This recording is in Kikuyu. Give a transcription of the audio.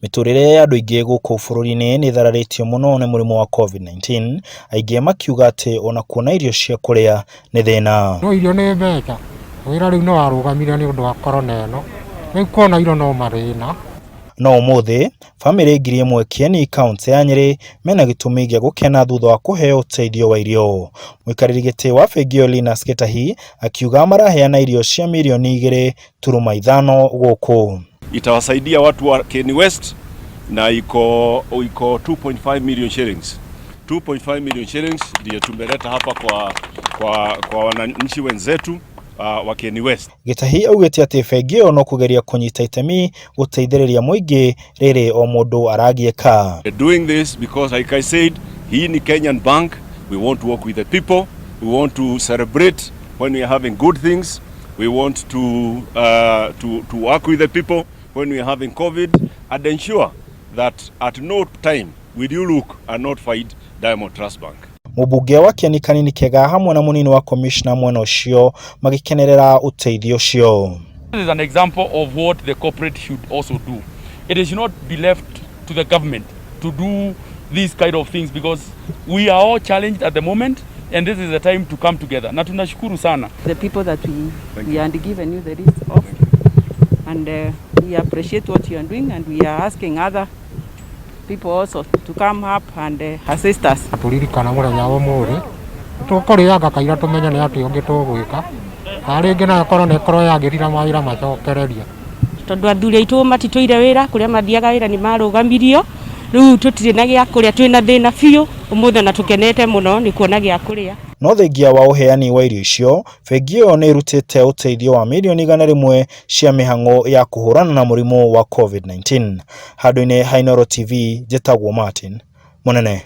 Mĩtũrĩre ya andũ aingĩ gũkũ bũrũri-inĩ nĩ ĩthararĩtio mũno nĩ mũrimũ wa Covid-19, aingĩ makiuga atĩ ona kuona irio cia kũrĩa nĩ thĩna. No irio nĩ mbeca, wĩra rĩu nĩ warũgamire nĩ ũndũ wa korona ĩno, rĩu kuona irio no mathĩna. No ũmũthĩ, bamĩrĩ 1000 Kieni kauntĩ ya Nyĩrĩ mena gĩtũmi gĩa gũkena thutha wa kũheo ũteithio wa irio. Mũikarĩri gĩtĩ wa bengi ĩyo Linus Gĩtahi akiuga maraheana irio cia mirioni 2.5 gũkũ. Itawasaidia watu wa Kieni West na iko 2.5 million shillings. 2.5 million shillings ndiyo tumeleta hapa kwa wananchi wenzetu wa Kieni West. Gĩtahi augĩte atĩ bengi ĩyo no kũgeria kũnyita itemi gũteithĩrĩria mũingĩ rĩrĩ o mũndũ aragiĩka. We're doing this because, like I said, hii ni Kenyan bank. We want to work with the people. We want to celebrate when we are having good things. We want to work with the people when we are having COVID and ensure that at no time will you look and not find Diamond Trust Bank. Mũmbunge wa Kieni Kanini Kega hamwe na mũnini wa commissioner mwena ũcio magĩkenerera ũteithio ũcio. This is an example of what the corporate should also do. It should not be left to the government to do these kind of things because we are all challenged at the moment and this is the time to come together. Na tunashukuru sana. The people that we had given you the list of, and we appreciate what you are doing, and we are asking other people also to come up and assist us. Tũririkana mũthenya wa ũmũthĩ, tũkũrĩanga kaira tũmenye nĩ atĩa ũngĩ tũgwĩka, na rĩngĩ nayo korona ĩkorwo yagĩthira mawĩra macokererie. Tondũ athuri aitũ matitũire wĩra, kũrĩa mathiaga wĩra nĩ marũgamirio, rĩu tũtirĩ na gĩa kũrĩa, twĩna thĩna biũ ũmũthĩ na tũkenete mũno nĩ kuona gĩa kũrĩa. No thengia wa ũheani wa irio icio, bengi ĩyo nĩ ĩrutĩte ũteithio wa mirioni 100 cia mĩhang'o ya kũhũrana na mũrimũ wa Covid-19. Handũ-inĩ ha Inooro TV, njĩtagwo Martin Mũnene.